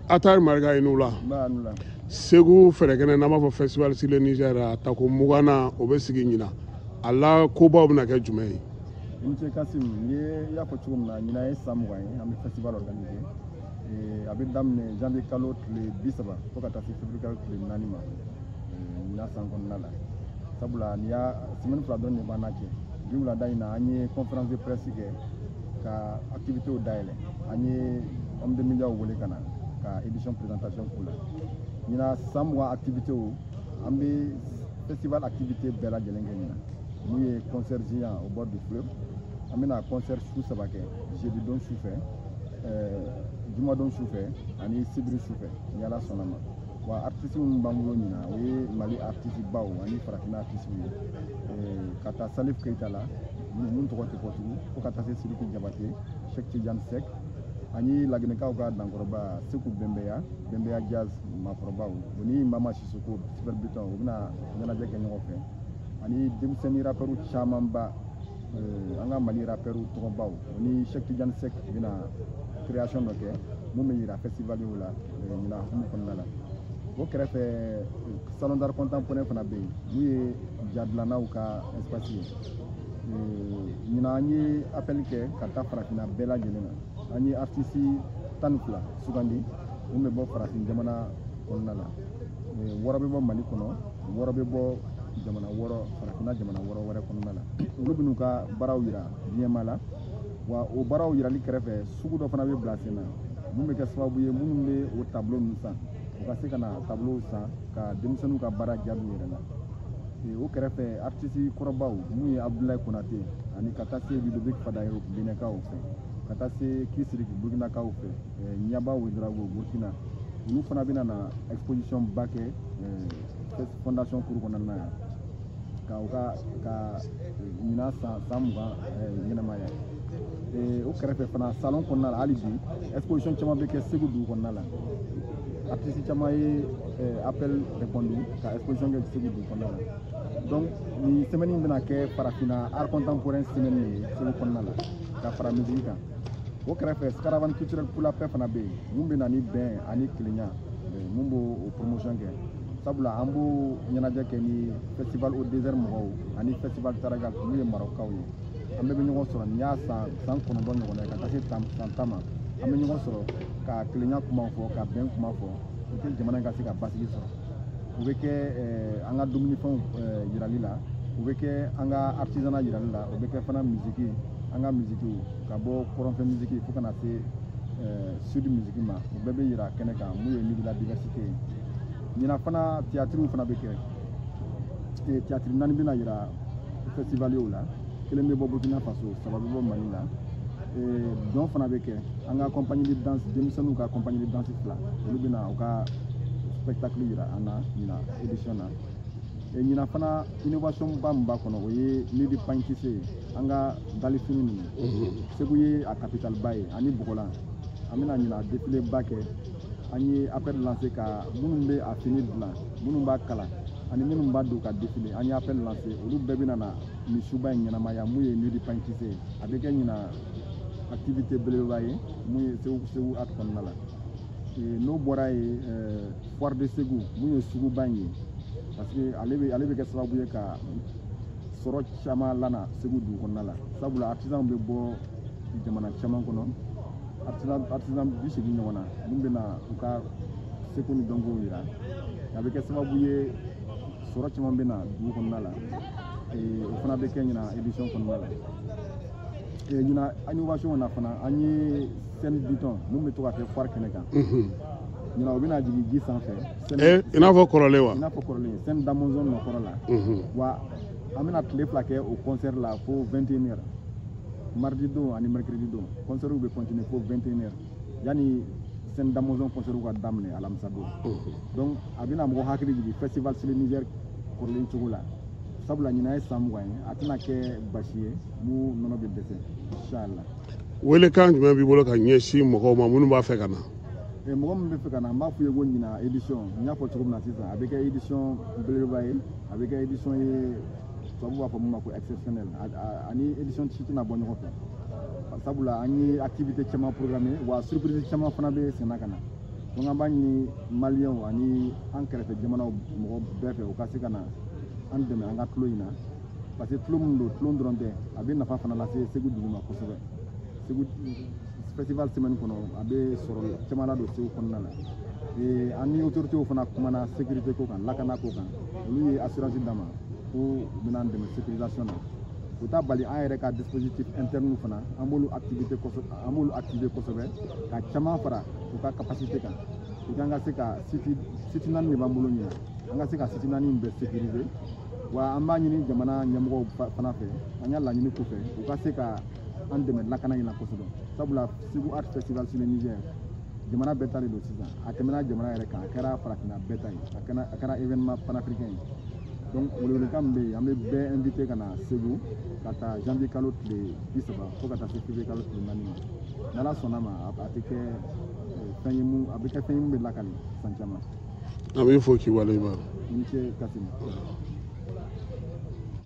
Atari Marika, i n'u la. Segu fɛrɛkɛnɛ, n'an b'a fɔ Festival sur le Niger, a tako 20nan, o bɛ sigi ɲina. A la kobaw bɛna kɛ jumɛn ye? I ni ce Kasim. Ni ye i y'a fɔ cogo min na, ɲinan ye san 20 ye an bɛ festival organiser. A bɛ daminɛ janvier kalo tile 30 fo ka taa se février kalo tile 4 ma ɲinan san kɔnɔna la, sabula nin y'a semaine 2 dɔrɔn de b'an n'a cɛ. Bi wulada in na, an ye conférence de presse kɛ ka activités dayɛlɛ. An ye homme de médias wele ka na ka édition présentation k'u la. Ɲinan san 20 activités, an bɛ festival activité bɛɛ lajɛlen kɛ ɲinan. Mun ye? Concert géant au bord du fleuve. An bɛna concert su 3 kɛ: jeudi don su fɛ, juma don su fɛ ani sibiri su fɛ, ni Ala sɔnna ma. Wa artiste minnu b'an bolo ɲinan, o ye Mali artiste baw ani farafinna artiste ye, ka taa Salif Keita la, mun tɔgɔ tɛ fɔ tugun, fo ka taa se Sidiki Jabate, Cheikh Tidiane Seck ani Laginɛkaw ka dankɔrɔba Seku Bɛnbɛya, Bɛnbɛya Jazz maakɔrɔbaw, o ni Mama Sisoko, Super Biton, u bɛna ɲɛnajɛ kɛ ɲɔgɔn fɛ, ani denmisɛnnin rappeurs camanba, an ka Mali rappeurs tɔgɔbaw, o ni Cheikh Tidiane Seck bɛna création dɔ kɛ mun bɛ yira festival la ɲinan hukumu kɔnɔna la. O kɛrɛfɛ, salon d'art contemporain fana bɛ yen, mun ye ja dilannaw ka espace ye. Ɲinan an ye appel kɛ ka taa farafinna bɛɛ lajɛlen na. An ye artiste 12 sugandi mun bɛ bɔ farafin jamana kɔnɔna la. 6 bɛ bɔ Mali kɔnɔ, 6 bɛ bɔ jamana 6, farafinna jamana 6 wɛrɛ kɔnɔna la. Olu bɛ n'u ka baaraw yira diɲɛma la. Wa o baaraw yirali kɛrɛfɛ, sugu dɔ fana bɛ bila sen na mun bɛ kɛ sababu ye, minnu bɛ o tableau ninnu san, u ka se ka na tableau san ka denmisɛnninw ka baara jaabi yɛrɛ la. O kɛrɛfɛ, artiste kɔrɔbaw, mun ye Abdoulaye Konate ani ka taa se Ludovic Fadayo Benɛkaw fɛ, ka taa se Kisiriki Burkinakaw fɛ, Ɲaba Ouedraogo Burkina, olu fana bɛna na exposition ba kɛ fondation cour kɔnɔna na yan ka u ka ka ɲinan san 20 ɲɛnamaya. O kɛrɛfɛ fana, salon kɔnɔna la, hali bi exposition caman bɛ kɛ Segu dugu kɔnɔna la. Artiste caman ye appel répondu ka exposition kɛ Segu dugu kɔnɔna la. Donc nin semaine in bɛna kɛ farafinna art contemporain semaine ye Segu kɔnɔna la, ka fara musique kan. O kɛrɛfɛ, caravane culturelle pour la paix fana bɛ yen, mun bɛ na ni bɛn ani kelenya, mun b'o o promotion kɛ, sabula an b'o ɲɛnajɛ kɛ ni Festival au désert mɔgɔw ani Festival Taragal, n'u ye Marɔkaw ye. An bɛɛ bɛ ɲɔgɔn sɔrɔ. Nin y'a san 9 ɲɔgɔnna ye ka taa se san 10 ma. An bɛ ɲɔgɔn sɔrɔ ka kelenya kuma fɔ, ka bɛn kuma fɔ, pour que jamana in ka se ka basigi sɔrɔ. O bɛ kɛ an ka dumunifɛnw yirali la, o bɛ kɛ an ka artisanat yirali la, o bɛ kɛ fana musique, an ka musique, ka bɔ kɔrɔnfɛ musique fo ka na se sud musique ma, o bɛɛ bɛ yira kɛnɛ kan, mun ye Nuit de la diversité ye. Ɲinan fana, théâtre fana bɛ kɛ. Théâtre naani bɛna yira festivaliers la: kelen bɛ bɔ Burkina Faso, 3 bɛ bɔ Mali la. Dɔn fana bɛ kɛ. An ka compagnie de danse, denmisɛnninw ka compagnie de danse fila, olu bɛna u ka spectacle yira an na ɲinan édition na. Ɲinan fana, innovation ba min b'a kɔnɔ, o ye Nuit du pagne tissé ye. An ka dalifini ninnu, Segu ye a capitale ba ye ani Bogolan. An bɛna ɲinan défilé ba kɛ. An ye appel lancé ka minnu bɛ a fini dilan, minnu b'a kala ani minnu b'a don ka défilé, an ye appel lancé. Olu bɛɛ bɛna na nin suba in ɲɛnamaya, mun ye Nuit du pagne tissé ye. A bɛ kɛ ɲinan activité belebeleba ye mun ye Segu art kɔnɔna la. N'o bɔra yen, foire de Segu, mun ye suguba in ye, parce que ale bɛ kɛ sababu ye ka sɔrɔ caman lana Segu dugu kɔnɔna la, sabula artisanw bɛ bɔ jamana caman kɔnɔ, artisan 80 ɲɔgɔn na, mun bɛ na u ka seko ni dɔnkow yira. A bɛ kɛ sababu ye sɔrɔ caman bɛ na dugu kɔnɔna la. O fana bɛ kɛ ɲinan édition kɔnɔna la. Ɲinan innovation na fana, an ye scène Biton mun bɛ to ka kɛ foire kɛnɛ kan. Ɲinan o bɛna jigin ji sanfɛ. I n'a fɔ kɔrɔlen wa? I n'a fɔ kɔrɔlen, scène Damɔzɔn nɔkɔrɔ la. Wa an bɛna tile 2 kɛ o concert la fo 21 heures, mardi don ani mercredi don. Concert bɛ continuer fo 21 heures yanni scène Damɔzɔn concert ka daminɛ alamisa don. Donc a bɛna mɔgɔ hakili jigin Festival sur le Niger kɔrɔlen cogo la, sabula ɲinan ye san 20 ye. A tɛna kɛ basi ye mun nɔnɔ bɛ dɛsɛ, inshallah. Welekan jumɛn b'i bolo ka ɲɛsin mɔgɔw ma minnu b'a fɛ ka na? Mɔgɔ min bɛ fɛ ka na, n b'a f'u ye ko ɲinan édition, n y'a fɔ cogo min na sisan, a bɛ kɛ édition belebeleba ye. A bɛ kɛ édition ye, tubabu b'a fɔ mun ma ko exceptionnel, ani édition si tɛna bɔ ɲɔgɔn fɛ, sabula an ye activité caman programmé, wa surprise caman fana bɛ senna ka na. Donc an b'a ɲini Maliyɛnw ani an kɛrɛfɛ jamanaw mɔgɔ bɛɛ fɛ, u ka se ka na an dɛmɛ an ka tulon in na, parce que tulon min don, tulon dɔrɔn tɛ, a bɛ nafa fana lase Segu dugu ma kosɛbɛ. Segu festival semaine kɔnɔ, a bɛ sɔrɔ caman ladon Segu kɔnɔna la. An ni autorités fana kumana sécurité ko kan, lakana ko kan. Olu ye assurance d'an ma ko u bɛna an dɛmɛ sécurisation na. O t'a bali an yɛrɛ ka dispositif interne fana, an b'olu activité kosɛbɛ, an b'olu activer kosɛbɛ, ka caman fara u ka capacité kan, pour que an ka se ka site naani de b'an bolo ɲina, an ka se ka site naani in bɛɛ sécuriser. Wa an b'a ɲini jamana ɲɛmɔgɔw fana fɛ, an ka laɲini kɔfɛ, u ka se ka an dɛmɛ lakana in na kosɛbɛ, sabula Segu Art Festival sur le Niger, jamana bɛɛ ta de don. Sisan a tɛmɛna jamana yɛrɛ kan, a kɛra farafinna bɛɛ ta ye, a kɛra événement panafricain ye. Donc welewelekan min bɛ yen, an bɛ bɛɛ invité ka na Segu ka taa janvier kalo tile 30 fo ka taa se février kalo tile 4 ma. N'Ala sɔnna ma, a tɛ kɛ fɛn ye mun, a bɛ kɛ fɛn ye mun bɛ lakali san caman. An b'i fo k'i waleɲuman. I ni ce, Kasimu.